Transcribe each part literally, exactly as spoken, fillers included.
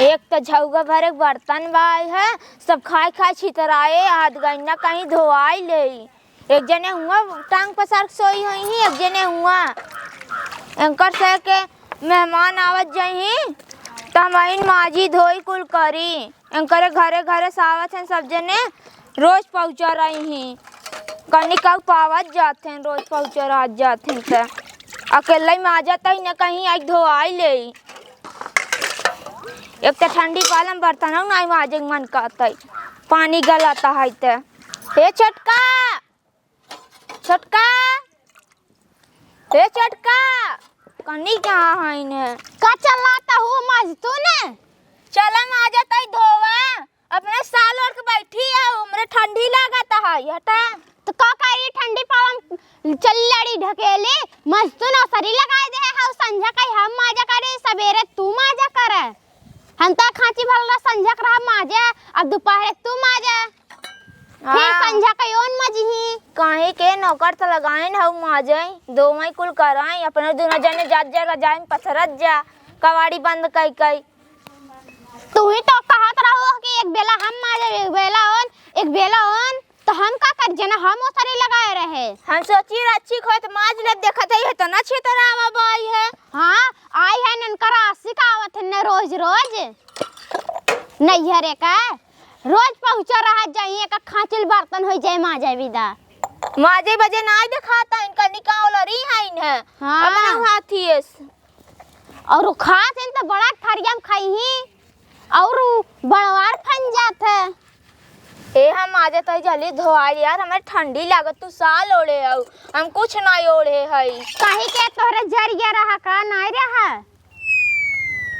एक त झउगा भरे बर्तन बाय है, सब खाइ खाइ छितराए, हाथ गइना कहीं धोआइ लेई। एक जने हुआँ टांग पसार के सोई होइहीं, एक जने हुआँ। एनकर से के मेहमान आवत जइहीं, त हमहिन माजी धोई कुल करी। एनकरे घरे घरे से आवत हैं सब जने, रोज पहुँचा रही हैं। कनिका पावत जात हैं, रोज पहुँचा रहत जात हैं त अकेले माजत ही न कहीं आई धोआइ लेई। एक त ठंडी पाला में बर्तनउ नाहीं माजे के मन कहत है, पानी गलत है त। हे छोटका, छोटका, हे छोटका, कनी कहाँ है इन्हें? का चलाता हूँ माज तू ने? चला माजत ही धोवा, अपने साल ओढ़ के बैठी है, हमरे ठंडी लागत है, हटा। तो का करी ठंडी पाला में चल लड़ी ढकेली, मस्तून ओसरी लगाइ दे है, संझा कहीं हम माजा करे, सबेरे तू माजा करे। हम तो खाँची भर ला संझा के रहा माजे, अब दुपहरे तू माजे। फिर हाँ। संझा कहीं ओन मजही। काहे के नौकर त लगाइन हउ माजे, दोवई कुल कराई, अपने दुनो जने जात जा रजाई में पसरत जा, कवाड़ी बंद कई कई। तू ही तो कहत रहो कि एक बेला हम माजे, एक बेला ओन, एक बेला ओन, तो हम का कर जना, हम ओसरी लगाए रहे। हम सोची रच्छी खोत माज ले, देखत ही है तो ना छितरावा बाई है। हाँ, आई है ननकर आशिक आवत है न रोज रोज। नैहरे का रोज पहुँचा रहा जाई, एक खाँचिल बर्तन होइ जाए माजे विदा। माजे बजे नाहीं देखात है इनका, निकाल रही है इन्हें। हाँ। अपना हाथी है। और उ खात हैं त बड़ा थरिया में खाई ही, और उ बड़वार फन जात है। ए, हम माजे तई जल्दी धोआई यार, हमें ठंडी लागत, तू साल ओढ़े हऊ, हम कुछ नाहीं ओढ़े हई। काहे के तोहरे जरिया रहा का, नाहीं रहा?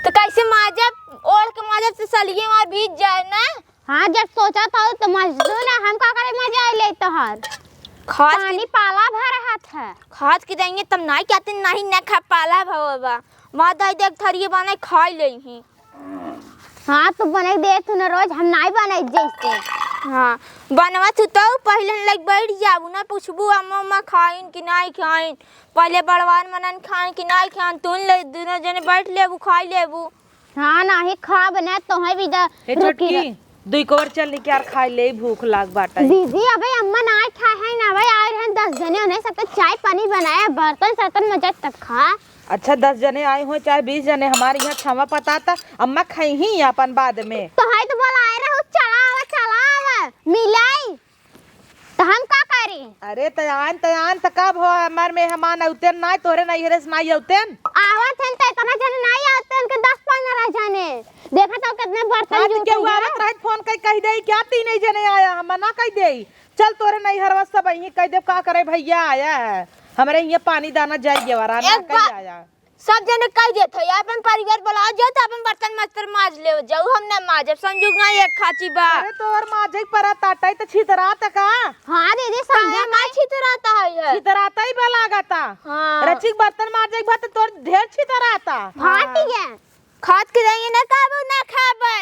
त कैसे माजब, ओढ़ के माजब त सलिए मार भीज जाए ना। हाँ, जब सोचत हऊ त मजनू ना, हम का करे मजा ले तोहर। खाद के पानी पाला भर रहत है। खाद के देंगे तब नाहीं कहते, नाहीं ना खा पाला भवा बा। माँ दाई देख थरिये बनाई खाई लेई ही। हाँ, तू बनाई दे तू ना रोज, हम नाहीं बनाई जैसे। हाँ, बनवा तू तो पहले लग बैठ जाबू ना, पूछबू अम्मा, अम्मा खाइन कि नाहीं खाइन। पहले बड़वार मनन खाइन कि नाहीं खाइन, तू ले दुनो जने बैठ लेबू, खाई लेबू। हाँ, नाहीं खाब ना, तोहे भी द-, ए रुकी छोटकी, रह। दुई कोर चल निकाल खाई ले, भूख लाग बाटे। दीदी, अबे अम्मा नाहीं खाए हैं ना, अबे आए रहन दस जने, उन्हें सबके चाय पानी बनाए, बर्तन सर्तन मजा तब खा। अच्छा, दस जने आए हो चाहे बीस जने, हमारे यहाँ छवा पता था, अम्मा खाई ही अपन बाद में। तोहे तो बोलाए रहू, चला आवा, चला आवा, मिलाई। त हम का करी? अरे तयान, तयान, त कब हो हमार मेहमान अउतेन नाहीं, तोरे नैहरे से नाहीं अउतेन? आवत हन त इतना जने नाहीं अउतेन के दस पन्द्रह जने। देखत हो कितने बर्तन हाँ, त जूट केहू गया। आवत रहे त फोन कई कह दे, क्या तीन ही जने आया, हम मना कह दे। चल तोरे नैहरवा सब यहीं कह दे, का करे भैया आया है। हमरे यहाँ पानी दाना जाई गेवरा, ना एक कही बा-, आया। सब जने कह देत है, अपन परिवार बुलाओ, जाओ त अपन बर्तन मस्तर माज ले जाओ, हम ना माजब, संजोग ना एक खाची बा। अरे तोर माजे के परा ताटाई त छितरात का? हाँ दीदी, समझा काहे माई छितरात है ये? छितरात ही बा लागता। हाँ। रचिक बर्तन माजे के बाद तोर ढेर छितराता। हाँ, ठीक है। खाद के जाइए ना खाबो ना खाबे।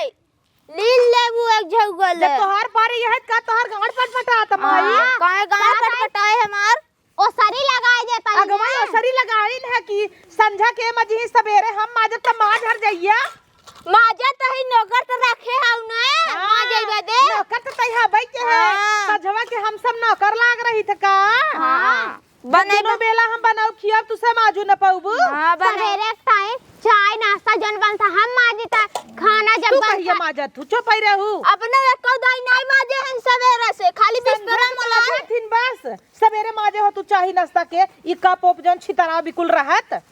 लील लेबू एक झउगल। जब तोहार पारी यह का तोहार गांड पटपटात माई। हाँ, काहे गांड का पटपटाए हमार? ओसरी लगाई देता ही अगवा ना। ओसरी लगाइन है कि संझा के मजही सबेरे हम माजब त माज हर जइया। माजा त ही नौकर त रखे हऊ ना, हाँ, माज जइबा दे। नौकर त तई हबई के है। हाँ। संझवा के हम सब नौकर लाग रही थे का? हाँ। हाँ। बने दोनों बा- बेला हम बनाऊ खियाब, तू से माजू न पाउबू। हाँ, बने। सबेरे टाइम चाय नाश्ता जौन बनता हम माजी त खाना जब तू बनता कहिए माजत हूँ, चुप ही रहू। अपने एको दाई नाहीं माजे हन सबेरे से, खाली संझा बिस्तरा के मुलाए। माजत हिन बस। सबेरे माजे हो तू चाही नाश्ता के, ई कप ओप जौन छितरा बिकुल रहत।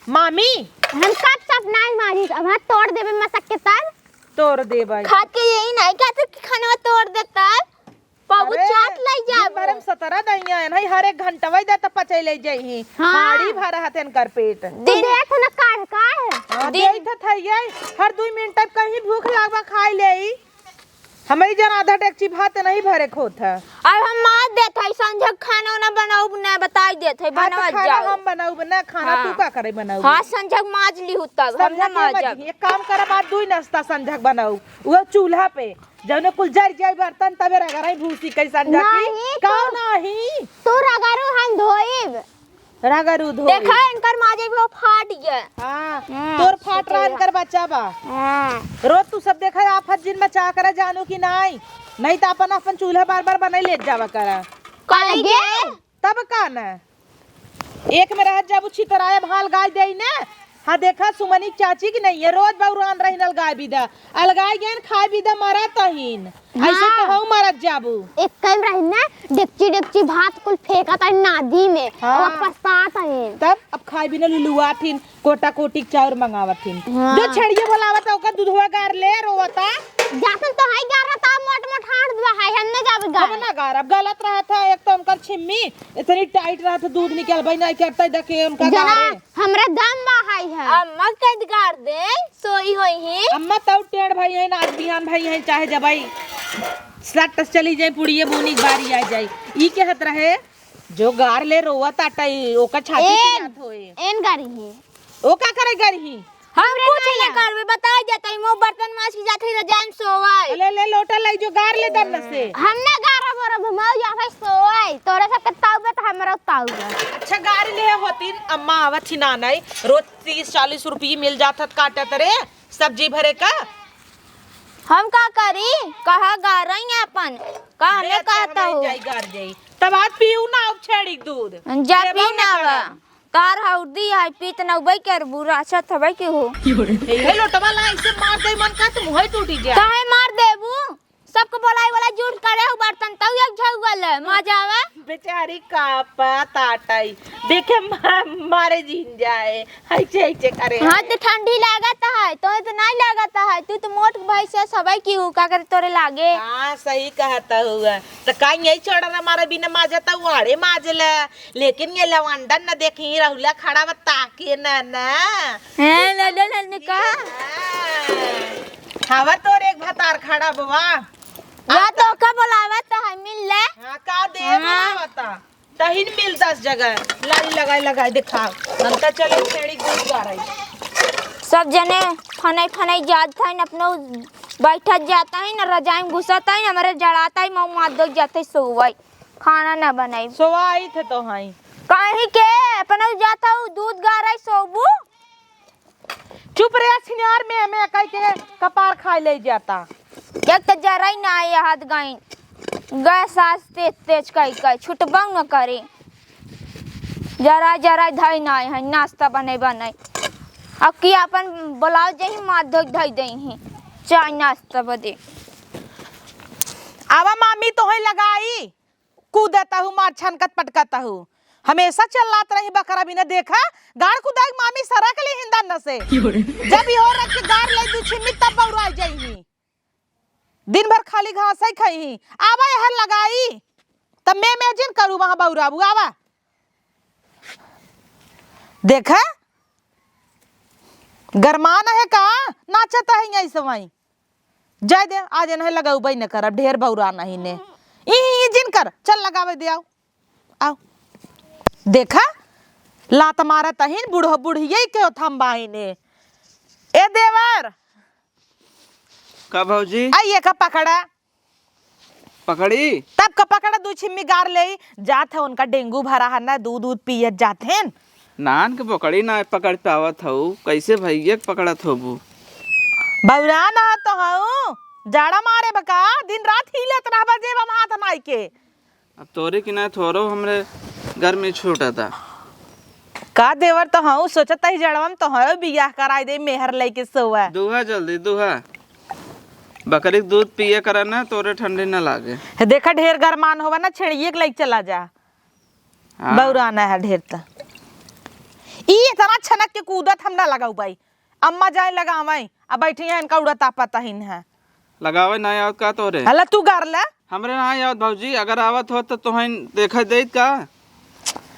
मामी। हम कप सप नाहीं माजी, अब हाथ तोड़ देबे मसक के तब। तोड़ देबे। खाद के यही नाहीं कहते कि खानवा तोड़ देता। बाबू अरे, चाट लई जाबो। दिन भर में सतरा दहिया है, नहीं हर एक घंटवा दे त पचई लई जाई। हाँ। हाड़ी भर हथेन कर पेट। तू दिन देख न काढ़ काढ़। हाँ, दिन देख त थइये, हर दुई मिनट अब कहीं भूख लागबा खाई लेई। हमरी जन आधा डेगची भात नहीं भरे के होत है। अब हम मार देत हई, संझा खाना उना बनाउब ना, बताई देत हई, हाँ, तो बनवा खाना जाओ। हम बनाउब ना, खाना हाँ। तू का करे बनाउब? हाँ, संझा माज लिहू तब, हम संझा ना के माजब। मजही, एक काम करब, आज दुई नाश्ता संझा बनाउब, वो चूल्हा पे, जौने कुल जर जाई बर्तन, तबे रगड़ाई भूसी कई संझा की। नहीं, का तू, नहीं? तू रगड़ू, हम धोइब। रगरू धोई। देखा, इनकर माजे भी वो फाट गया। हाँ, हाँ, तोर फाट रहा, इनकर बच्चा बा। हाँ। रोज तू सब देखा, आफत जिन मचा करे जानू कि नाई, नहीं तो अपन, अपन चूल्हा बार बार बनाई लेत जावा करा। काहे गे? तब का न, एक में रहत जाबू छितराए भाल गाय देई ने। हाँ, देखा सुमनी चाची की नहीं है, रोज बउरान रहिन अलगाए बिदा, अलगाए गइन खाए बिदा मरत अहिन। ऐसे हाँ। तो हऊ मरत जाबू। एक कई में रहिन ना, डेकची डेकची भात कुल फेंकत अहिन नादी में, हाँ। और पछतात अहिन। तब अब खाए बिना लुलुआत हिन। कोटा कोटी के चाउर मंगावत हिन। हाँ। जो छेड़िए बोलावत है, ओकर दूधवा गार ले, रोवता। जातन तो है गार रहा, मोट मोट हाथ दुआ है, हम न जाबे हम गारे। ना गार, अब गलत रहत है, एक तो उनकर छिम्मी इतनी टाइट रहत है, दूध निकलबे नहीं करता, देखे उनका जना, गारे। हमरे दम बा है है। अम्मा कद गार दे, सोई होई ही। अम्मा तऊ टेढ़ भई है ना, आज बिहान भई है, चाहे जबई सट चली जाए, पुड़िए बूनी के बारी आ जाए। ई कहत रहे, जो गार ले रोवत आटई, ओकर छाती एन, पिरात होए। एन गारी है। ओ का करे गारी ही? हम हमरे कुछ ना ना यार। करबे, बताई जाता ही, मुँह बर्तन माज के जाते ही रजाई में सोवाई। ले, ले, लोटा लाई जो गार ले दम न से। हम ना गारा बोरा घुमाओ जाते ही सोवाई। तोरे सबके ताऊ बे तो हमरा ताऊ बे। अच्छा गारी ले होतीन, अम्मा आवत ही ना नहीं। रोज तीस चालीस रुपये मिल जात हत काटत रे, सब्जी भरे का। हम का करी? कहा गारई अपन। का हमें कहता हो? जाई गार जाई। तब आज पीऊ ना अब छेड़ी के दूध। जा देबो पीऊ ना ना करब। आवा। तार हौदी है, पीत नौबई करबू, राछत हबै के हो। हे, हे लोटवा ला, ऐसे मार दे मन का, तुम होई टूटी जा। काहे मार देबू? सबको बोलाई वाला जूठ करे हो बर्तन, तऊ एक झौगल है, मजा आवे। बेचारी का पता ताटई, देखे मा-, मारे जीन जाए, ऐसे, ऐसे करे। हाँ, तो ठंडी लागत है, तो, तो नहीं लागत है, तू तो मोट भैंस है, सबै की हो, का करे तोरे लागे? हाँ, सही कहता हुआ। तो काहे यही छोड़ा ना, मारे बिना माजा तो वाड़े माजला। लेकिन ये लवंडन न देखी, रहुला खड़ा बा ताके न, न। हैं, ले, ले, ले, ले, का? हाँ। हवा तोर एक भतार खड़ा बा। या तो का बोलावत है, मिल ले। हाँ, का दे हाँ। बोलावत है? तहिन मिल दस जगह। लारी लगाए, लगाए, दिखाओ। हम तो चले छेड़ी दूध गारई। सब जने फनई, फनई जात हइन, अपनो बैठत जात हइन, रजाई में घुसत हइन, हमरे जड़ात हइन, मऊ मार दो जाते सोवई। खाना ना बनाई। सोवाई थे तो हई। काहे के? अपना जात हऊ दूध गारई सोबू। चुप रे छिनार में, में कह के कपार खाए ले जाता। एक तो जरई ना आए हाथ गाइन। गैस आज तेज तेज कई कई छुटबो न करे। जरा जरा धई ना आए हैं नाश्ता बने बने। अब की अपन ब्लाउज जही मार धोई धई दई हैं। चाय नाश्ता बदे। आवा मामी तोहई लगाई। कूदत हऊ, मार छनकत पटकत हऊ। हमेशा चिल्लात रही बकरा बिना देखा, गाड़ कुदाई मामी सरक ली हिंदन न से। जब इहो रख के गाड़ ले दू छिम्मी तब बौराई जाई ही। दिन भर खाली घास ही खाई ही। आवा यहाँ लगाई। तब मैं, मैं जिन करू वहाँ बौराबू, आवा। देखा, गरमान है का? नाचत है यही समय। जाए दे, आज इन्हें लगउबे न करब, ढेर बौरा नहीं ने। ई, ई जिन कर, चल लगावे दे, आओ, आओ। देखा, लात मारत अहिन, बूढ़ो बुढ़िये के थम्बाइन। ए देवर। का भौजी? आई ये का पकड़ा। पकड़ी? तब का पकड़ा, दू छिम्मी गार लेई। जात है उनका डेंगू भरा है ना, दूध दूध पियत जात हैं। नान के पकड़ी ना पकड़ पावत हऊ, कैसे भैया के पकड़त होबू? बौरा ना तो हऊ, जाड़ा मारे बका, दिन रात हिलत रहबा जेब हम हाथ नाई के। अब तोरे की ना थोरो हमरे गर्मी छूटता। का देवर तो हऊ, सोचत ही जड़वा में तोहरो बियाह कराई दे, मेहर लेके सोवा। दुहा जल्दी, दुहा। बकरी के दूध पिए करा ना, तोरे ठंडी ना लागे। हे देखा, ढेर गरमान होवा ना, छेड़िए के लेके चला जा। हाँ। बौराना है ढेर त। ई इतना छनक के कूदत हम ना लगाऊ बाई। अम्मा जाए लगावे, अब बैठी हैं इनका उड़त आपत अहिन है। लगावे ना आवत का तोरे? हला तू गार ले। हमरे ना आवत भौजी, अगर आवत होत तो तोहन देखा देत का?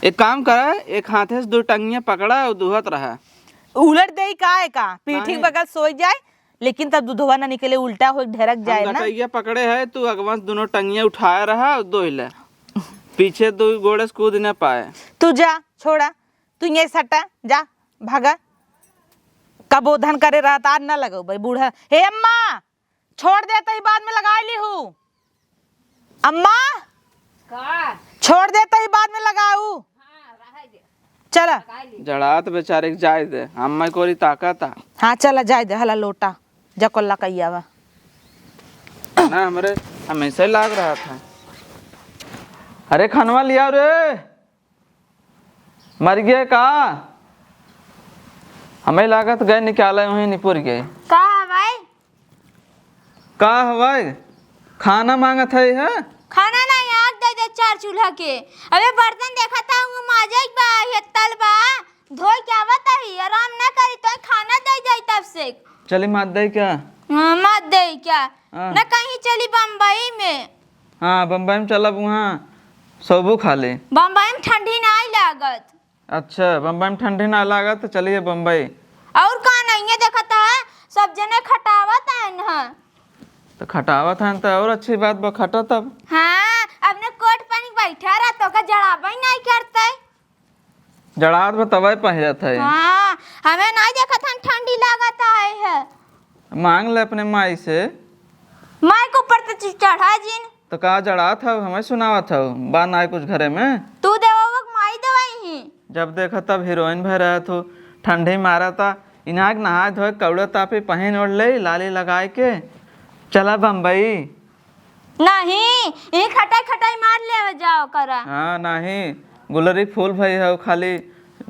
एक काम करा, एक हाथे से दो टंगिया पकड़ा और दुहत रहा। उलट देई का है का? पीठी के काहे? बगल सोई जाए, लेकिन तब दूधवा ना निकले, उल्टा हो ढरक हम जाए ना। गटइया पकड़े है, तू अगवा से दोनों टंगिया उठाए रहा और दोई ले। पीछे दो गोड़े से कूद ना पाए। तू जा, छोड़ा, तू यहीं सटा, जा, भागा। कबोधन करे रहत, आज ना लगउबे बूढ़ा। हे अम्मा, छोड़ दे, तही बाद में लगाई ली हूँ। अम्मा, का? छोड़ दे, तही बाद में लगाऊ। हाँ, रहे दे। चला। जड़ात बेचारे के जाए दे, अम्मा कोरी ताकत आ। हाँ, चला जाए दे, हला लोटा, जकोल्ला कहिया बा। ना, हमरे हमेशा ही लाग रहा था। अरे, खनवा लिया रे, मर गए का? हमें लागत गए निकाले, वहीं निपुर गए। का है भाई? का हवाई? खाना मांगत है, है? खाना नहीं, आग दे दे चार चूल्हा के। अबे बर्तन देखा था, उनमें माजे के बा, ये तल बा, धोई के आवत ही, आराम ना करी, तो खाना दे जाई तब से। चली मात दे क्या? हाँ, मात दे क्या? हाँ। ना कहीं चली बम्बई में। हाँ, बम्बई में चलब, वहाँ सोबू खाली। बम्बई में ठंडी ना लागत। अच्छा, बम्बई में ठंडी ना लागत, तो चलिए बम्बई। और का नहीं है, देखत है सब जने खटावत है न। तो खटावत है तो और अच्छी बात बा, खटा तब। हाँ, अपने कोट पहन के बैठा रहा तो का जड़ाबे नहीं करते। जड़ात बा तबे पहिरत है। हाँ, हमें नहीं देखत है ठंडी लागत है, है। मांग ले अपने माई से। माई के ऊपर तो चढ़ा जिन। तो का जड़ात हव, हमें सुनावत हव, बा नाय कुछ घरे में? तू देवो के माई देवई ही। जब देखा तब हीरोइन भय रहत हो, ठंडी मारता, इनाक नहाए धोए कौड़ा तापी पहिन ओढ़ ले, लाली लगाए के चला बम्बई। नहीं, यही खटाई खटाई मार ले जाओ करा। हाँ, नहीं, गुलरी फूल भई हव, खाली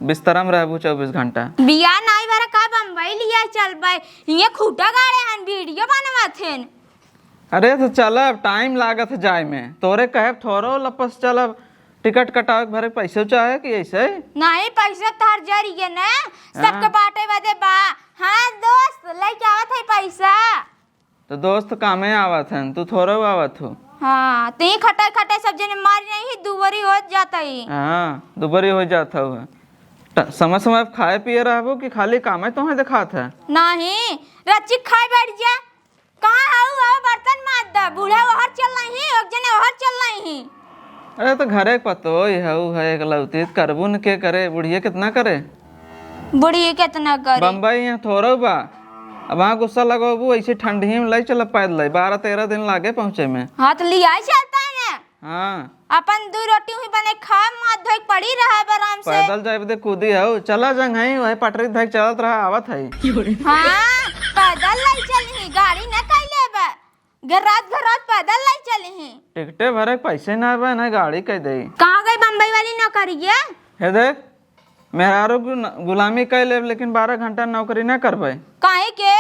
बिस्तरा में रहबू चउबीस घंटा। बिया नाई भरा का बम्बई लिया चलबे, ये खूटा गाड़े हन, वीडियो बनवत हन। अरे तो चलब, टाइम लागत है जाए में। तोरे कहे थोरो लपस चलब, टिकट कटावे के भरे पैसे चाहे कि ऐसे? नहीं, पैसा तोहर जरिए ने, सबके हाँ। बाटे बदे बा। हाँ दोस्त, लेके आवत है पैसा। तो दोस्त कामे आवत हैं, तू थोरो आवत हो। हाँ, तो ही खटाई खटाई सब जने मारी नहीं, दुबरी हो जाता ही। हाँ, दुबरी हो जाता हुआ। ट-, समय समय पे खाए पिए रहबो कि खाली कामे तोहे देखात है? नहीं, रच्ची खाए बैठ जा। कहाँ हऊ? आओ बर्तन माज दा। बूढ़ा ओहर चल नहीं, एक जने ओहर चल नहीं। अरे तो घरे के पतोई हऊ है, एकलौती त करबू न के करे, बुढ़िया कितना करे? बुढ़िया कितना करे? बम्बई यहाँ थोड़ो बा। अब वहाँ गुस्सा लगोबू, ऐसे ठंडी में ले चल पैदल, बारह तेरह दिन लागे पहुँचे में। हाँ तो लिया चलता है ना। हाँ। अपन दू रोटी हुई बने खा, माथ धोई पड़ी रहा आराम से। पैदल जाए बदे कूदी हऊ, चला जंग है, वही पटरी धक चलत रहा, आवत है। हाँ, पैदल लाई चली ही, गाड़ी न कई लेबे। घर रात घर रात पैदल लाई चली ही। टिकटे भरे के पैसे ना बे, ना गाड़ी कह दे। कहाँ गई बम्बई वाली नौकरी ये? हे देख, मेहरारू गु-, गुलामी कइ लेब, लेकिन बारह घंटा नौकरी ना करबे। काहे के?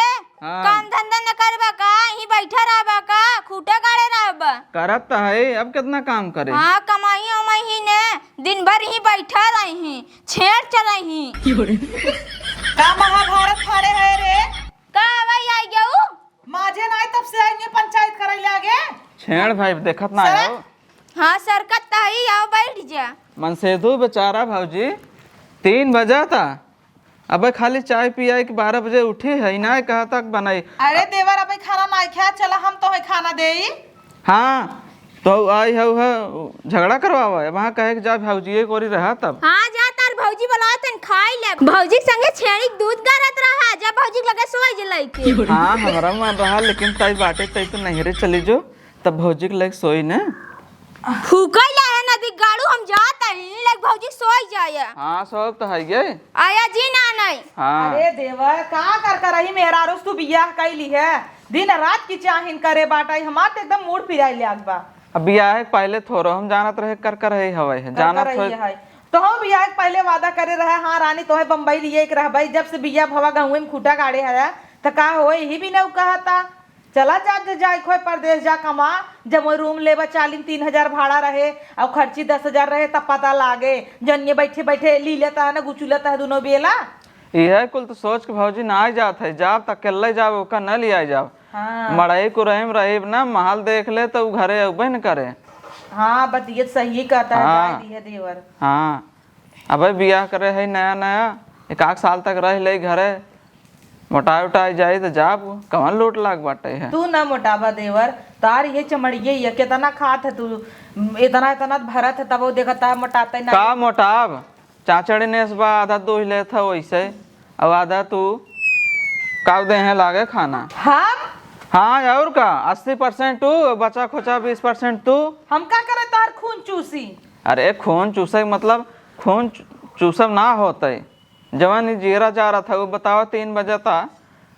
हाँ। काम धंधा न करबा का? यहीं बैठा रहबा का? खूटा गाड़े रहबा? करत त है, अब कितना काम करे? हाँ, कमाई उमाई ही ने, दिन भर यहीं बैठा रही, छेड़ चलही। का महाभारत फाड़े है रे? का भाई आई गऊ? माझे नाई तब से आई पंचायत करे लागे। छेड़ भाई देखत ना सर? हो। हाँ, सरकत त हई, आओ बैठ जा। मनसेधु बेचारा भौजी, तीन बजा था, अबे खाली चाय पियाई के बारह बजे उठी है, ना कहा तक बनाई। अरे देवर, अबे खाना ना खाया, चला हम तोहे खाना देई। हाँ, तो आई हऊ है झगड़ा करवावा, वहाँ कहे के जा भौजी एक ओरी रहा तब। हाँ, जा तार भौजी बोलावत हन, खाई ले। भौजी के संगे छेड़ी के दूध गारत रहा, जा भौजी के लगे सोई जे लइके। हाँ, हमरा मन रहा, लेकिन तई बाटे तई तो नैहरे चली जो। तब भौजी के लगे सोई न। फूकई ला है नदी गाड़ू, हम जात हई, लग भौजी सोई जाए। हाँ, सब तो है ये। आया जी ना नहीं। हाँ। अरे देवर, का कर कर रही मेहरारू से तू बियाह कैली है? दिन रात की चाहिन करे बाटा, हमार तो एकदम मूड पिराई लाग बा। अब बियाह के पहले थोड़ो हम जानत रहे कर कर रही हवे है, कर जानत कर रही होई। है। तो हम बियाह के पहले वादा करे रहे, हाँ रानी तोहे बम्बई लिए के रहबई, जब से बियाह भवा गहुए में खूटा गाड़े है, त का होए, यही भी नहीं कहता। चला जा, जा, जाए खोए परदेस जा कमा, जब वो रूम लेबा चाली में तीन हजार भाड़ा रहे, और खर्ची दस हजार रहे, तब पता लागे, जन्ने बैठे बैठे ली लेता है ना, गुचू लेता है दोनों बेला। इहे कुल तो सोच के भौजी ना आई जात है, जाब त अकेले जाब, ओका न लियाई जाब। हाँ। मड़ई कुरही में रहीब ना, महल देख ले तो उ घरे अउबे न करे। हाँ, बतियत सही कहता है, हाँ। जाए दिहे देवर। हाँ। अबे बियाह करे है नया नया, एक आध साल तक रह ले घरे, मोटाई उटाई जाई त जाब, कवन लोट लाग बाटे है। तू ना मोटाबा देवर, तार ये चमड़िए ये केतना खात है तू, इतना इतना भरत है तब वो देखता है मोटाते ना। का मोटाब? चाचड़े नेस बा, आधा दूह लेत है वैसे, अब आधा तू का दे है लागे खाना। हम? हाँ, और का, अस्सी परसेंट तू, बचा खोचा बीस परसेंट तू। हम का करे तार खून चूसी? अरे खून चूसे के मतलब खून चू-, चूसब ना होतै। जवन ई जियरा जारत है, उ बतावा, तीन बजे ता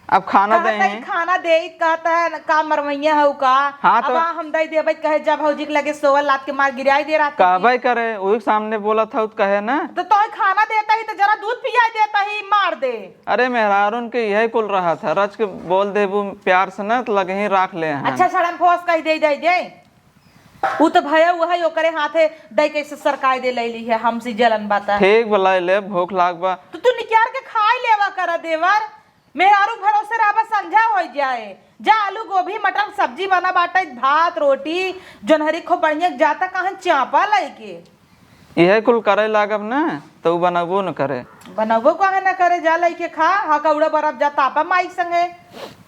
अब खाना कहत देही। है, खाना देई, कहत है, का मरवैया हउ का? हाँ, अब तो हम दई देबै, कहे, जा भौजी के लगे सोवल, लात के मार गिराई दे रहत है। कहबै करे, उही के सामने बोलत हउ त कहे ना। तो तोहे खाना देता ही तो जरा दूध पियाई देता ही, मार दे। अरे, मेहरारून के यही कुल रहत है, रच के बोल देबू प्यार से ना, तो लगही राख ले हैं। अच्छा, सड़म फोस कहि दे, दे, दे। उ तो भया उहइ ओकरे हाथे दई के से सरकाई दे लैली है, हमसे जलन बाता। ठीक बा, लइ ले, भूख लाग बा। तो तू निकाल के खाई लेवा करा देवर, मेहरारू भरोसे रहबा, संझा होइ जाए। जा आलू गोभी मटर सब्जी बना बाटे, भात रोटी, जोन्हरी खूब बढ़िया जाता, कहाँ चापा लइके। इहे कुल करे लागब न, त उ बनबो न करे। बनबो काहे न करे, जा लइके खा, हकौड़ा बरफ जा तापा माई संगे।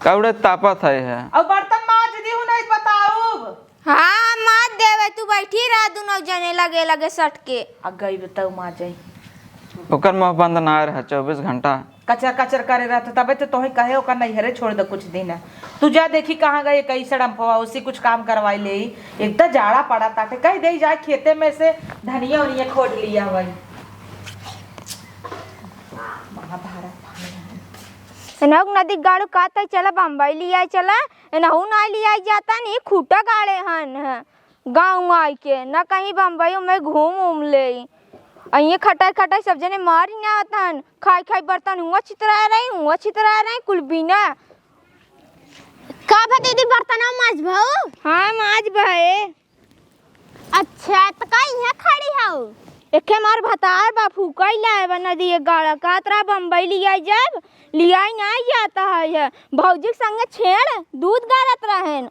कौड़े तापत है, है। अउ बर्तन माज दिहु नहीं बताउब। हाँ, माज देवे, तू बैठी रह दुनो जने लगे लगे सट के। आ गई बताऊ माज जाई। ओकर मुँह बंद ना रहे चउबीस घंटा। कचर कचर करे रहत, तबे तो तोहे कहे ओकर नैहरे छोड़ दे कुछ दिन। तू जा देखी कहाँ गए कई सड़म्पवा, उसी कुछ काम करवाई ले। एक तो जाड़ा पड़ा ताटे, कह दे जाए खेते में से धनिया उनिया खोद लिया भाई। महाभारत। एनहु नदी गाड़ू का तई चला बम्बई लियाई चला, एनहु ना लियाई जाता नहीं, खूटा गाड़े हन। गाँव में आइके, न कहीं बम्बई में घूम उम ले। अइये खटाई खटाई सब जने मारी ना आतन, खाई खाई बर्तन हुआ छितरा रही, हुआ छितरा रही, कुल बिना। का भा दीदी, बर्तन माज भऊ? हाँ, माज भए। अच्छा, त का इहाँ खड़ी हऊ? एके मार भतार बा फूकई लाए बा नदी के गाड़ा, कहत रहा बम्बई लियाई जाब, लियाई ना जाता है, है। भौजी के संगे छेड़ दूध गारत रहेन।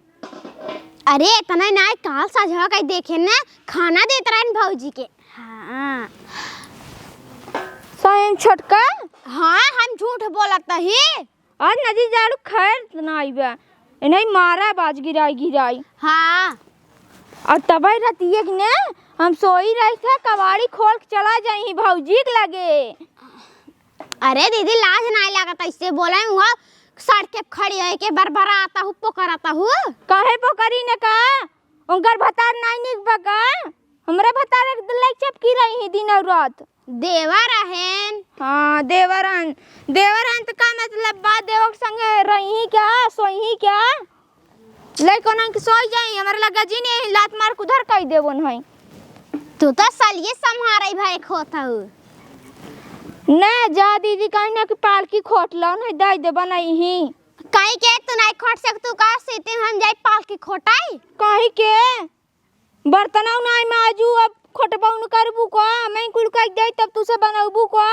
अरे, इतना नाई, काल सजवा कई देखे ना, खाना देत रहन भौजी के। हाँ। सही में छोटका? हाँ, हम झूठ बोलत ही। आज नदी जाड़ू खैर नाई बा, इन्हें मारा बाज गिराई गिराई। हाँ। और तबई रतिये के ने हम सोई रही थे, कबाड़ी खोल के चला जाई भौजी के लगे। अरे दीदी, लाज नाई लागत ऐसे बोले, हुआ सड़के खड़ी है के बरबराता हूँ, पोकराता हूँ। काहे पोकरी ने का? उनकर भतार नाई निक बा का? हमरे भतार एक लाइक चपकी रही है दिन और रात। देवर रहेन। हाँ, देवर हन। देवर हन त का मतलब बा? देवर के संगे रही क्या, सोई क्या? लइको नाई के सोई जाई, हमरे लगा जी ने लात मार के उधर कई देबो नहीं। तू तो सलिए सम्हारे भाई खोत हऊ। ना जा दीदी, कहीं ना कि पालकी खोट लो, नहीं दे दे बनाई ही। कहीं के तू नहीं खोट सक, तू का सीती में हम जाई पालकी खोटाई? कहीं के बर्तनौ नाई माजू, अब खोटबौ न करबू का? मैं कुल कह दे तब तू से बनौबू का?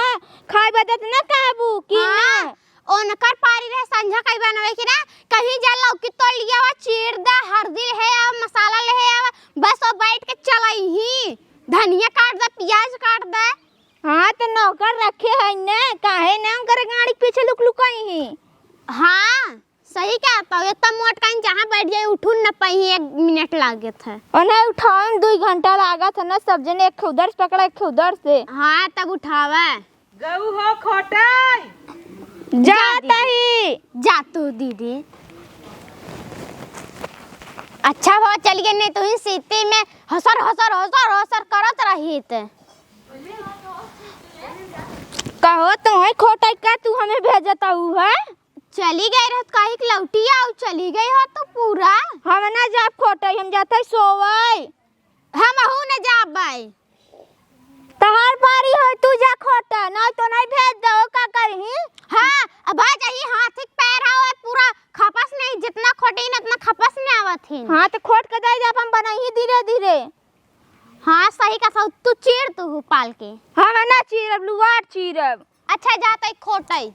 खाए बदत न कहबू कि हाँ, ना? ओनकर पारी रहे संझा कई बनवे की ना, कहीं जा लौकी तोड़ लिया हुआ, चीर दे, हल्दी ले आवा, मसाला ले आवा, बस वो बैठ के चलई ही, धनिया काट दे, प्याज काट दे। हाँ, तो नौकर रखे है न, काहे न उनकर गाड़ी के पीछे लुक लुकाई ही? हाँ। सही कहत हौ, इतना मोट कहीं जहाँ बैठ जाए, उठून न पाई, एक मिनट लागत है। उन्हें उठावे में दुई घंटा लागत है ना, सब जने एक उधर से पकड़ा, एक उधर से। हाँ, तब उठावे। गऊ हो खोटाई। जा जात दीदी। ही। जा तू दीदी। अच्छा हो, चल गए, नहीं तो ही सीती में हसर, हसर, हसर, हसर करत रही थे। कहो, तुम्हें खोटाई का तू हमें भेजता हूँ है? चली गई रहत, काहे के लौटी आऊ, चली गई हो तो पूरा। हम ना जाब खोटई, हम जात है सोवई। हमहू न जाबै। तहार पारी होई, तू जा खोटा, नहीं तो नहीं भेज दो, का करही? हाँ, अब आ जाही, हाथ के पैर हो, पूरा खपस नहीं, जितना खोटी न उतना खपस में आवत ही। हाँ, तो खोट के दे दे, अपन बनाई धीरे धीरे। हाँ, सही का सौ, तू चीर तू हूँ पाल के। हम ना चीरब, लुआर चीरब। अच्छा, जा तई खोटई।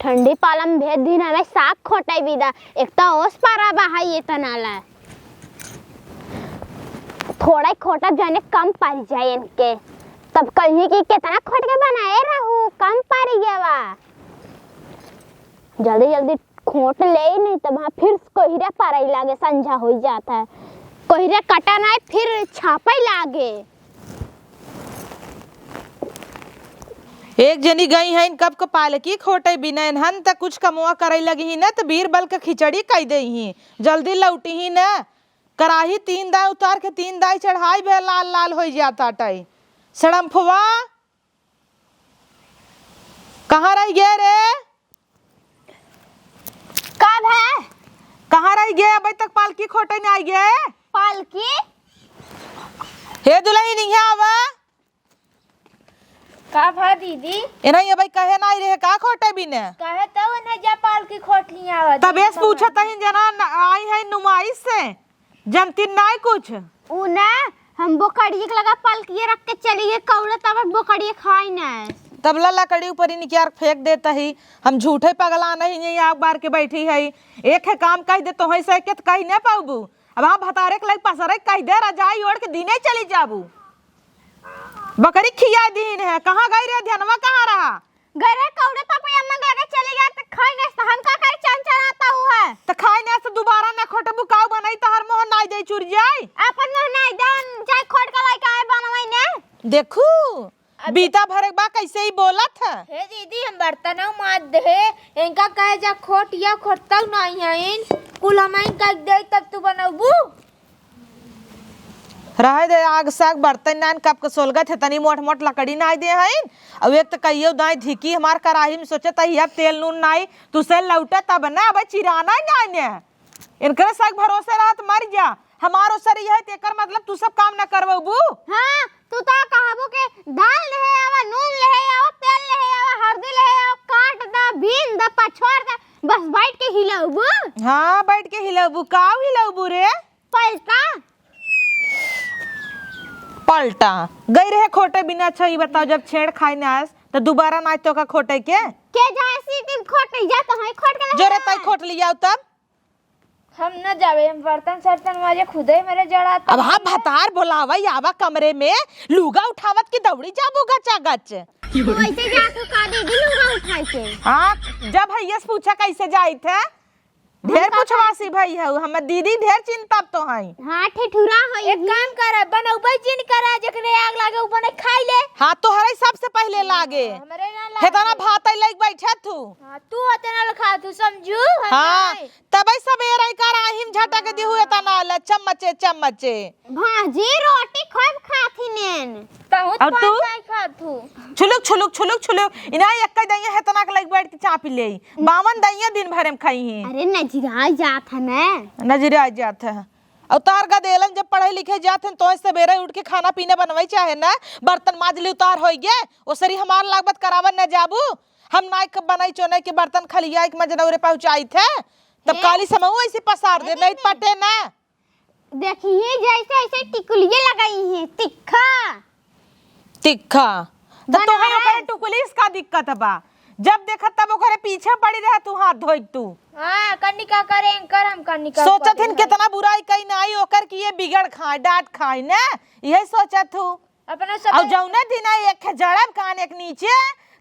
ठंडी पाला में भेज दिन हमें साग खोटई बिदा। एक तो ओस पारा बा है ये तनाला। थोड़ा ही खोटा जाने कम पड़ जाए इनके। तब कहीं कि कितना खोट के बनाए रहू, कम पड़ गया बा। जल्दी जल्दी खोट ले, नहीं तब वहाँ फिर कोहिरा पारई लागे, संझा हो जाता है। कोहिरा कटा नहीं, फिर छापई लागे। एक जनी गई हैं, कब क पालकी खोटे बिना हन, त कुछ कमवा करे लगी ही न, त बीरबल क खिचड़ी कई दे ही, जल्दी लौटी ही न। कराही तीन दाई उतार के तीन दाई चढ़ाई भे लाल लाल होइ जात आटइ। सड़म्फवा, कहाँ रहि गे रे? का भे? कहाँ रहि गे? अबइ तक पालकी खोटइ नाहीं आइ गे। पालकी? हे दुलहिन, इहाँ आवा। का भा दीदी? एनही अबइ कहे नाहीं रहे का खोटइ बिने? कहे तउ एनही जा पालकी खोट लिया आवा तबे से पूछत हइन जना न-, आई है नुमाइश से। जनतिन नाहीं कुछ। उ ना, हम बोकड़िए के लगा पलकिए रख के चली गए, कौड़ा तब बोकड़िए खाई ना। तबला लकड़ी ऊपर ही निकियार फेंक देत ही। हम झूठे पगला नहीं, यही आग बार के बैठी है। एक है काम कहि दे, तोहई से के त कहि न पाउबू। अब हाँ भतारे के लग पसरे कहि दे, रजाई ओढ़ के दिने चली जाबू। बकरी खिया दीन है, कहाँ गई रे ध्यानवा, कहाँ रहा? घरे कौड़े तपे अम्मा के लगे चली गए, त खाई नहीं, त हम का करी, चन चनाता हुआ है। त खाई नहीं, से दोबारा न खोटबू, काऊ बनाई, तहर मोह नाई दे चुर जाई। अपन मोह नाई दे, जाए खोट के लाई, काहे बनवाई ने? देखू, अब बीता भरे बा, कैसे ही बोलत है। हे दीदी, हम बर्तन माज दे, इनका कहे जा खोट या खोटतऊ नहीं है, इन कुल हम इन कह दे, तब तू बनबू। रहे दे, आग साग बर्तन नान कप के सोलगत है, तनी मोट मोट लकड़ी नाई दे हईन। अउ एक त कहियो दाई धिकी हमार कराही में सोचत है, अब तेल नून नाई, तू से लौटे तब ना, अब चिराना ही नाई ने। इनकरे साग भरोसे रहत मर जा, हमार ओसर यह है, तेकर मतलब तू सब काम न करवबू। हाँ, तू तो कहबू के दाल ले आवा, नून ले आवा, तेल ले आवा, हरदी ले आवा, काट द, बीन द, पछोर द, बस बैठ के हिलौबू। हाँ, बैठ के हिलौबू, काऊ हिलौबू रे? पलटा। पलटा। गई रहे खोटे बिना। अच्छा, ई बताओ, जब छेड़ खाई ना आस, तो दोबारा ना तो का खोटे के? के जाए सी दिन खोटे जा, तो है खोट के जो रे, तई खोट लियाओ तब। हम न जावे, हम बर्तन सर्तन माजे खुदे मेरे जड़ा अब हाँ, भतार बोलावा, आवा कमरे में, लूगा उठावत की दौड़ी जाबू गचा गच। वैसे जा तू का दे दी लूगा उठाई के। हाँ, जब है ये पूछा कैसे जाई थे? ढेर पूछवासी भई हऊ, हमर दीदी ढेर चिंता तो हई। हाँ, ठेठुरा हई। एक काम करे, बनौबे जिन करे, जेकरे आग लागे उ बने खाई ले। हाँ, तोहरे सबसे पहिले लागे। हमरे ना लागे। हेतना भात लइके बैठे थू। हाँ, तू होते ना खा तू समझू, हम हाँ, नहीं। तबे सबेरे कराही में झटक दिहू एतना ले चम्मचे चम्मचे। भाजी रोटी खूब खाथिन। तहू और तू? पान नहीं खात हूँ। छुलुक, छुलुक, छुलुक, छुलुक। इना एक्कै दइया हेतना के लइके बैठ के चापि लेई। बावन दइया दिन भरे में खइहीं। अरे नजरा जात है ना। नजरा जात है। और तार गदेलन जब पढ़े लिखे जात हैं, तो सबेरे उठ के खाना पीना बनवाई चाहे ना, बर्तन माज ली उतार होई गे, ओसरी हमार लागबत करावन न जाबू। हम नाई के बनाई चोनाई के बर्तन खलियाई के मजनौरे पहुँचाई थे, तब ए? काली समहू ऐसे पसार दे, ए नहीं दीदी। पटे ना। देखिए, जैसे ऐसे टिकुलिए लगाई हैं, तिक्खा। तिक्खा। तो बना तोहर है। ओकरे टुकुलिस का दिक्कत बा? जब देखत तब ओकरे पीछे पड़ी रहे तू, हाथ धोई तू। हाँ, कन्नी का करे, एंकर हम कन्नी का सोचत करे हिन हैं। कितना बुराई कई नाई ओकर कि ये बिगड़ खाए, डांट खाए ने, यही सोचत हूँ। अपना सब और जौने दिना एक जड़ब कान एक नीचे,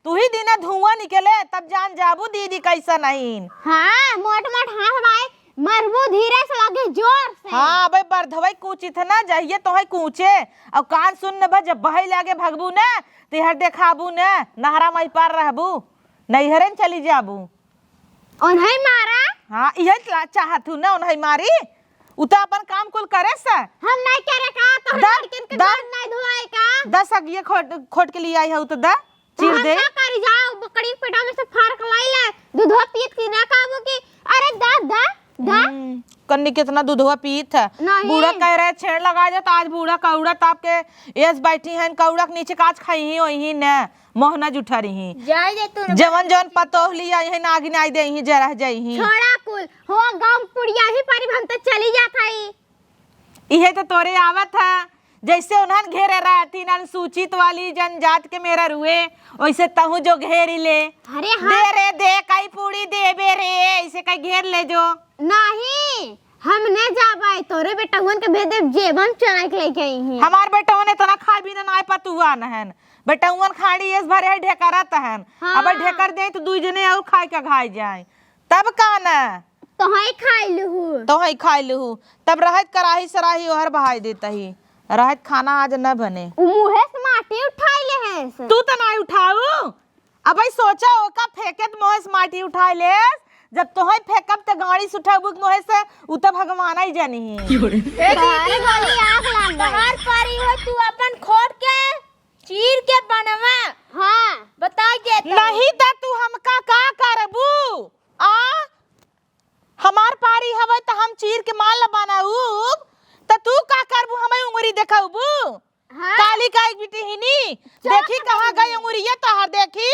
तू ही दिना धुआं निकले, तब जान जाबू दीदी कैसन हईन। हाँ, मोट मोट हाथ बाए, मरबू धीरे से लगे जोर से। हाँ, अबे बरधवई कूचित है ना, जहिए तोहई कूचे, और कान सुन्न बा, जब बहई लागे भगबू ना, तेहर देखाबू ना, नहरा मई पार रहबू, नैहरे न चली जाबू। ओन्हई मारा? हाँ, इहे ला-, चाहत हूँ ना, ओन्हई मारी। उ तो अपन काम कुल करे से। हम नहीं करे का, तोहरे द-, लड़किन के द-, गोड़ नहीं धोए का? दस अगिए खोट, खोट के लिए आई है, उ तो द, चीर हम दे। का करी, जाओ, बकरी के पेटा में से फाड़ के लाई ले, दूधवा पीत की ना काबू की। अरे द, द, द। हम्म, कन्नी कितना दूधवा पीत है। नहीं। बूढ़ा कह रहे छेड़ लगा जात, आज बूढ़ा कौड़ा ताप के एस बैठी हैं, कौड़ा के नीचे काच खाई ही, वही ने। मोहना जुठा रही। जाए दे तू न जवन जवन पतोह लिया, यही नागिन आई दे, यही जरह जाई ही। छोड़ा कुल, हो गाँव पुड़िया ही पारी, हम तो चली जात हई। इहे तो तोरे आवत है, जैसे उन्हन घेरे रहती, अनुसूचित वाली जनजात के मेहरारुए, वैसे तहू जो घेरी ले। अरे हाँ। दे रे, दे, कई पूड़ी देबे रे, ऐसे कई घेर ले जो। नहीं, हम न जाबै, तोरे बेटउवन के भेज देब, जेवन चुराइ के लेके अइहीं। हमार बेटउवन एतना खाए बिना नाय पतुआ नहन। बेटउवन खाड़ी एस भरे है ढेकरत हन। हाँ। अब ढेकर देई तो दुइ जने और खाए के घाय जाए। तब का न? तोहई खाइ लुहु। तोहई खाइ लुहु। तब रहत कराही सराही ओहर बहाय देतही। रहत खाना आज न बने। उ मुँहे से माटी उठाइ लेहेस। तू त नाय उठाऊ। अबइ सोचा, ओका फेंके त मुँहे से माटी उठाइ लेस, जब तोहई फेंकब त गाड़ी से उठबू कि मोहे से, उ त भगवान ही जानी। ए दीदी, तोहरे गोली आग लाग गई। तोहार पारी हो, तू अपन खोट के चीर के बनवा। हाँ। बताई दे तो। नहीं त तू हमका का करबू? आ? हमार पारी हवे त हम चीर के माल बनाऊब, त तू का करबू? हमें उंगरी देखाउबू? हाँ। काली का एक बिटिहिनी, चुप देखी कहाँ रही। गई अंगुरिया तोहार, देखी।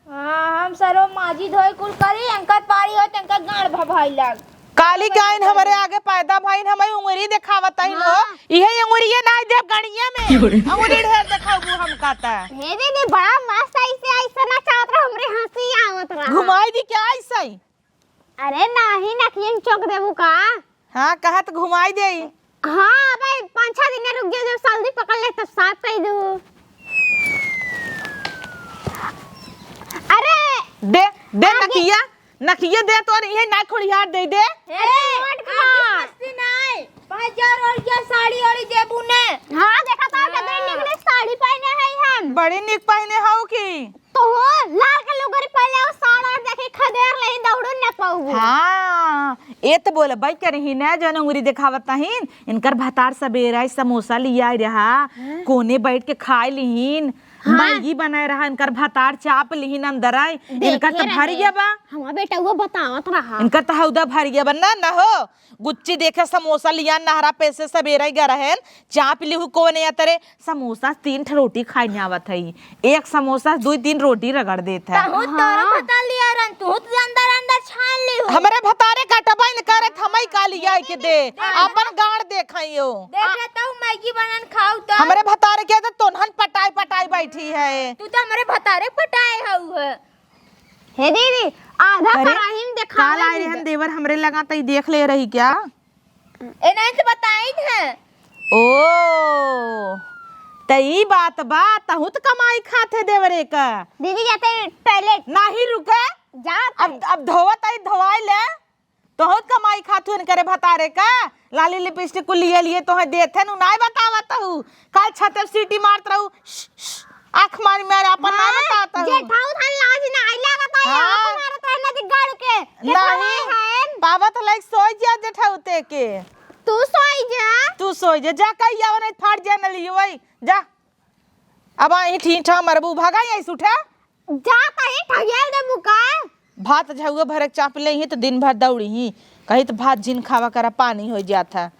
हाँ, हम सरो माजी धोई कुल करी, एनकर पारी होई त एनकर गाँड़ भभाई लाग। काली का आइन हमरे आगे पैदा भइन, हमें उंगरी देखावत आइन हो। हाँ। इहे अंगुरिया नाई देब गड़िया में। अंगुरी ढेर देखाउबू हमका त। हे दीदी, बड़ा मस्त ऐसे, ऐसे नचावत रहा, हमरे हँसी आवत रहा। घुमाई दी क्या ऐसे? अरे नाही, नकियन चौक देबू का? हाँ, कहत घुमाई देई। हाँ, अबे पाँच छह दिन रुक जा, जब सर्दी पकड़ ले तब साफ कई दू। अरे दे, दे आगे। नकिया, नकिया दे तोर, इहे ना खोड़ियार दे दे। अरे, अरे, मत आगे मार। मस्ती नाय। भाई जा रोल जा साड़ी ओड़ी देबू ने। हाँ, देखा तो हाँ। कितनी निकली साड़ी पहने है हम। बड़ी निक पहने हौ की। तो हो, लाल के लुगरी पहले हो, साड़ा देखे खदेर ले, दौड़ो न पाऊ। हाँ, ए त बोलबई करही न, जौन अंगुरी देखावत तहीन, इनकर भतार सबेरा ही समोसा लियाई रहा, हाँ। कोने बैठ के खाए लिहीन, हाँ। मैगी बनाए रहा, इनकर भतार चाप लिहीन अंदर आई, इनकर देखे त भर रहे। गया बा। हमार बेटा वो बतावत रहा। इनकर त हौदा भर गया बा, ना, ना हो। गुच्ची देखे समोसा लिया नहरा पे से सबेरे गए रहेन, चाप लिहू कोने अतरे समोसा तीन ठो रोटी खाए आवत है। एक समोसा दुई तीन रोटी रगड़ देत है। तहू तोरो हाँ। बता लिया रन, तू तो अंदर अंदर छान लिहू। हमरे भतारे का टबाइन करे थमई का लिया के दे, दे, अपन गाड़ देखाइयो। देख रे तू मैगी बनन खाऊ तो। हमरे भतारे के तो तोन्हन पटाई पटाई बैठी है। तू तो हमरे भतारे पटाए हऊ है। हे दीदी, आधा अरे, कढ़ाई में देखा काल आए रहन देवर हमरे लगा, त ई देख ले रही क्या? ए, नहीं तो बताई न। ओ, त ई बात बा, तहूँ त कमाई खात है देवरे का। दीदी, जाते टॉयलेट। नाही रुके। जात अब, है। अब धोवत आई, धोवाई ले। तहूँ त कमाई खात हुन करे भतारे का। लाली लिपस्टिक कुल लिए लिए तोहे देत है, नु नाय बतावत हूँ। काल छत पे सीटी मारत रहू, श, श, आँख मारी मारे, अपन ना हाँ, बतावत हूँ। जेठाऊ थान लाज ना आई लागत है, हाँ। आँख मारत है नदी गाड़ के। जेठाऊ नहीं, है। पावत लाइक सोई जा जेठाऊ ते के। तू सोई जा। तू सोई जा, जा कही आवा नहीं फाड़ जा नली वही, जा। अब आई ठीक ठाक मरबू, भागा यही से उठा। जात ही ठगियाल देबू का? भात झउआ भरे के चाप लेही त दिन भर दौड़ी ही, कही त भात जिन खावा करा, पानी होइ जात है।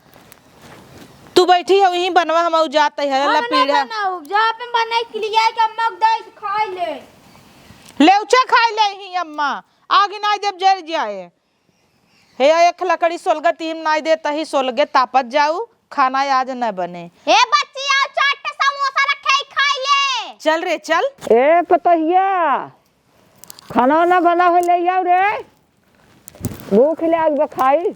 तू बैठी है वहीं बनवा, हम जात है हम ना पीढ़ा। बनाऊ, जा अपन बनाई के लिए आए के अम्मा के दाई से खाई ले। लेउचा खाई लेही अम्मा, आगे ना जब जर जाए। हे, एक लकड़ी सोलगा तीन नाई देत ही, सोलगे तापत जाऊ, खाना आज न बने। हे बच्ची, आओ, चार ठे समोसा रखे ही, खाई ले। चल रे, चल। ए पतोहिया, खाना ना बना हो, ले आओ रे, भूख लाग बा, खाई।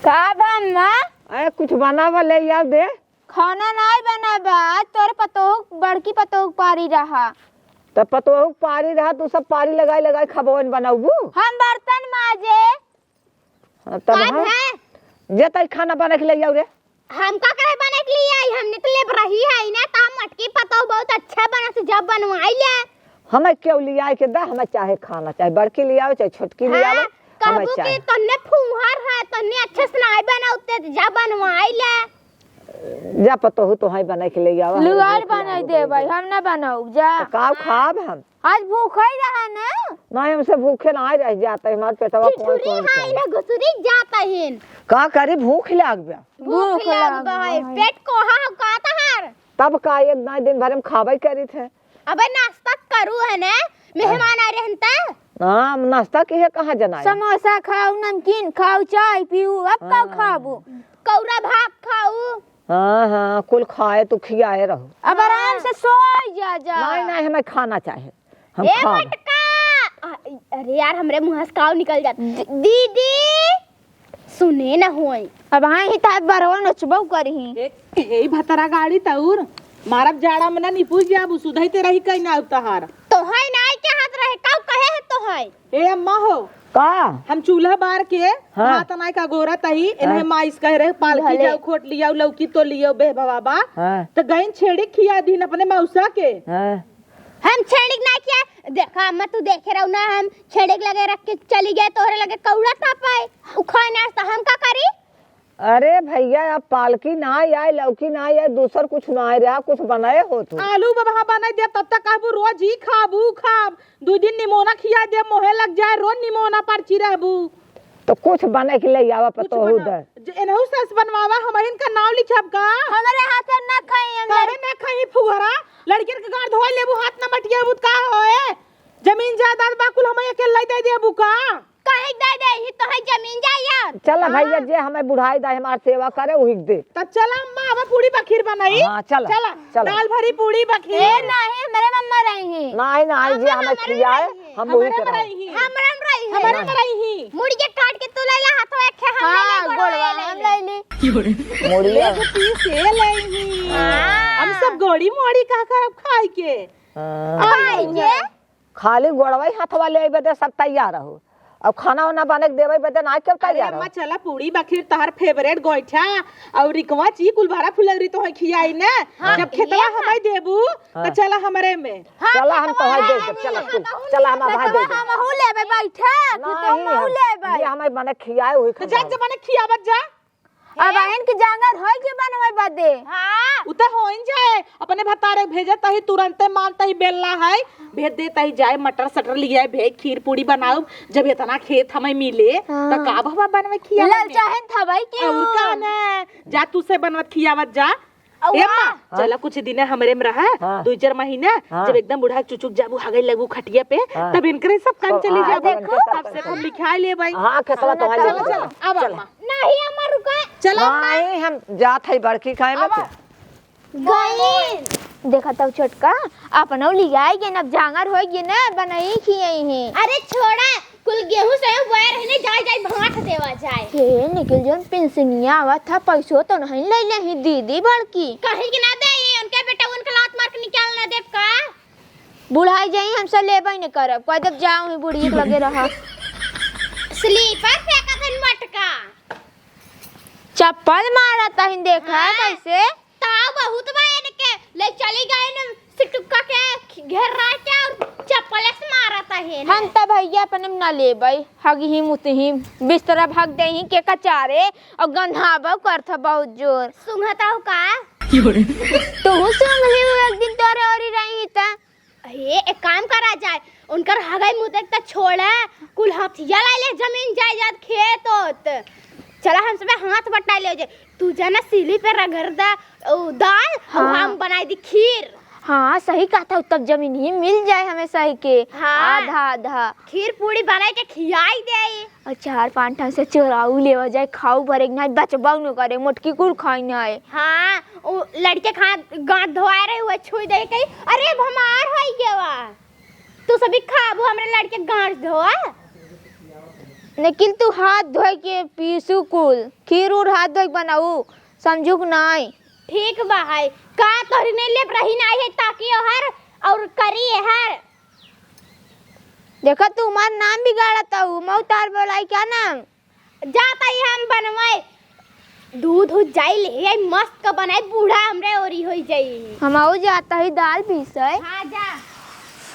का बा अम्मा? ए, कुछ बना बा, ले आओ दे। खाना नाई बना बा, आज तोरे पतोह, बड़की पतोह पारी रहा। त पतोह पारी रहा, तू सब पारी लगाई लगाई खबवन बनौबू? हम बर्तन माजे। हाँ, तब काम हम है। जे तई खाना बना के ले आओ रे। हम का करे बना के ले आई, हमने तो लेब रही है ना, त हम मटकी पतोह बहुत अच्छा बना से जब बनवाई ले। हमें क्यों लियाए के दा, हमें चाहे खाना, चाहे बड़की लियाओ, चाहे छोटकी लियाओ, हाँ, हमें कहबू चाहे। कि तन्ने फूहर है, तन्ने अच्छे से नाई बनाउते, जा बनवाई ले। जा पतोहू तोहई बनाई के ले आवा, हमें लुगार भूख बनाई लागल दे बा। भाई, हम ना बनाऊ, जा। तो का खाब हम? आज भूखा ही रहा ना। नहीं, हमसे भूखे ना रह जाता है, हमारे पेटवा कौन ठिठुरी कौन हाय खाए। ना घुसुरी जाता है। का करी, भूख लाग गया। भूख भूख लाग लाग बा है, गया। पेट कोहा हो का तहार? तब का, एक दाई दिन भर हम खाबे करी थे। अबे नाश्ता करू है ने, मेहमान आ रहे हैं त। हाँ, हम नाश्ता की है, कहाँ जनाई? समोसा खाऊ, नमकीन खाऊ, चाय पीऊ, अब का हाँ। खाबू? कौरा भात खाऊ। हाँ, हाँ, कुल खाए तू खियाए रहो। अब आराम से सोई जा, जा। नहीं, नहीं, हमें खाना चाहे, हम ए खाब। मटका! अ-, अरे यार, हमरे मुँह से काव निकल जात। दी-, दीदी! सुने न होई। अब हाँ ही ताप बरवा नोचबो करही। ए, ए, भतरा गाड़ी तउर, मारब जाड़ा में ना निपुज जाबू, सुधई ते रही कहीं ना तहार। तोहई नाई के हाथ रहे, काउ कहे है तोहई? ए अम्मा हो। का? हम चूल्हा बार के हाँ। भात नाई का गोरा तही, इन्हें हाँ। माइस कह रहे, पालकी भले। जाऊ, खोट लियाऊ, लौकी तो लियो, बे बाबा। हाँ। तो गइन छेड़ी खिया दिन अपने मौसा के। हाँ। हम छेड़ी ना किया, देखा अम्मा, तू देखे रहू ना, हम छेड़े के लगे रख के चली गए, तोहरे लगे कौड़ा था पाए, उ खाए ना, तो हम का करी? अरे भइया, अब पालकी नाहीं आए, लौकी नाहीं आए, दूसर कुछ नाहीं रहा, कुछ बनाए हो तू? आलू बबहा बनाई देब, तब तक कहबू रोज ही खाबू खाब, दुइ दिन निमोना खिया देब, मोहे लग जाए, रोज निमोना परची रहबू। तो कुछ बने के ले आवा, कुछ पतोहू बना। दे। जे एनहू सास बनवावा, हमहिन का नाव लिखब का? हमरे हाथे ना खाई, हम काहे लड़- ना खाई फुहरा? लड़कियन के गांड धोए लेबू, हाथ ना मटियाबू त का होए? जमीन जायदाद बा कुल हमइ अकेले दे देबू का? काहे दे दे, ही तो है जमीन जायदाद। चला हाँ। भइया, जे हमइ बुढ़ाई दाई हमार सेवा करे, उही के दे। त चला अम्मा, अब पूड़ी बखीर बनाई। हाँ, चला, चला। चला। दाल भरी पूड़ी बखीर। ए, नाहीं, हमरे मम्मा रही हैं। नाहीं, नाहीं, जे हमरे हमइ मम्मा खियाए, रही हैं। हम वही हमरे कराई। मम्मा रही हैं। हमरे मम्मा रही हैं। हमरे मम्मा रही हैं। मुड़िया काट के तू लइला, हाथवा एक हम हाँ, लइले, गोड़वा गोड़वा हम लइले। लइले। मुड़िया। एगो पीस ए लइली। हाँ। हम सब गोड़ी मोड़ी का करब खाई के। हाँ। खाई के? खाली गोड़वा ही हाथवा लेइ बदे सब तैयार हो। अब खाना वाना बने के देवे बदे ना क्यों अरे तैयार हो? अम्मा, चला पूड़ी बखीर तोहार favourite गोइठा अउर रिकवा ची कुल भरा फुलौरी तोहे खियाई ना। हाँ। जब खेतवा खियाई ना। हमइ देबू, हाँ। त चला हमरे में। हाँ, चला हम खेतवा तोहे दे देब, चला तू। चला हम भाई दे देब। हमहू लेबे बैठा, खेतवा नहीं, हमहू हम, लेबे। ये हमइ बने खियाए हुई त जा, खाना। जब बने खियावत जा। अब आइन के जांगर होई के बनवे बदे। हाँ। उ त होइन जाए, अपने भतारे भेजे तही तुरंते मानता ही बेलना है, भेज देता ही जाए, मटर सटर लियाए, भेज खीर पूड़ी बनाउब, जब एतना खेत हमइ मिले, हाँ। त का भवा बनवे खियावे में? ललचाहन थवई के अउर हो। का ना, जा तू से बनवत खियावत जा। अउर ए अम्मा, हाँ। चला कुछ दिन हमरे में रहा, हाँ। दुइ चार महीना, हाँ। जब एकदम बुढ़ा चुचुक जाबू, हगई लगबू खटिया पे, हाँ। तब इनकरे सब काम हाँ, चली हाँ, जाबू। देखो। तब से हम लिखाई लेबई। हाँ, खेतवा तो है चला, लेके चला, चला। अब चला। अम्मा। नहीं, अम्मा, रुका। चला, अम्मा। नहीं, हम जात है बड़की खाए में अब तो। गई। देखा तउ छोटका, अपनउ लियाई गे न, अब जांगर होई गे न, बनई खियई है। अरे छोड़ा, कुल गेहूं से बोए रहने, जाए, जाए, भांट देवा जाए। हे, निखिल जउन पिनसिनिया आवत ह, पैसो तो नहीं लइले ही दीदी बड़की। कहीं के ना दे, उनके बेटा उनके लात मार के निकाल ना देब का? बुढ़ाई जाई, हमसे लेबे न करब, कह देब जाओ ही बुढ़िया के लगे रहा। Slipper फेंकत हन मटका। चप्पल मारत हन, देखा हाँ। कैसे? ताव बहुत बा इनके, ले चली गए न सिटुक्का के घेर रहा क्या और चप्पल से मारत है ना। हम त भइया अपने में ना लेबे, हगही मुतही, बिस्तरा भग देही के कचारे और गंधाबो करत ह बहुत जोर। सुंघत हो का? तू सुंघ ली एक दिन तोरे ओरी रही त। हे, एक काम करा जाए, उनकर हगई मुतई त छोड़े, कुल हथिया ला ले, जमीन जायदाद खेत होत। चला हम सबे हाथ बटाई ले जाए। तू जाना सिली पे रगड़ दा, उ, दाल, अउर हाँ। हम बनाई दी खीर। हाँ, सही कहत ह, तब जमीन ही मिल जाए हमें सही के। हाँ। आधा आधा। खीर पूड़ी बनाई के खियाई देई। अउर चार पाँच ठा से चोराऊ लेवा जाए, खाऊ भरे के नाहीं, बचबऊ न करे, मोटकी कुल खाई नाहीं। हाँ, उ लड़के के हाथ गांठ धोआए रहे, हुए छुई दे कही, "अरे, अब हमार होई गवा, तू सभी खाबू हमरे लड़के गांठ धोआ।" निखिल, तू हाथ धोए के पीसू कुल, खीर उर हाथ धोए के बनाऊ, समझू के नाहीं। ठीक बा है, का तोहरी नहीं लेप रही नाहीं है, ताकि ओहर अउर करी एहर। देखा, तू हमार नाम बिगाड़त हऊ, मऊ तार बोलाई का नाम? जात ही हम बनवाए, दूध हो जाई ले आई, मस्त का बनाई, बूढ़ा हमरे ओरी होई जाई। हमहू जात ही दाल पीसे। हाँ, जा।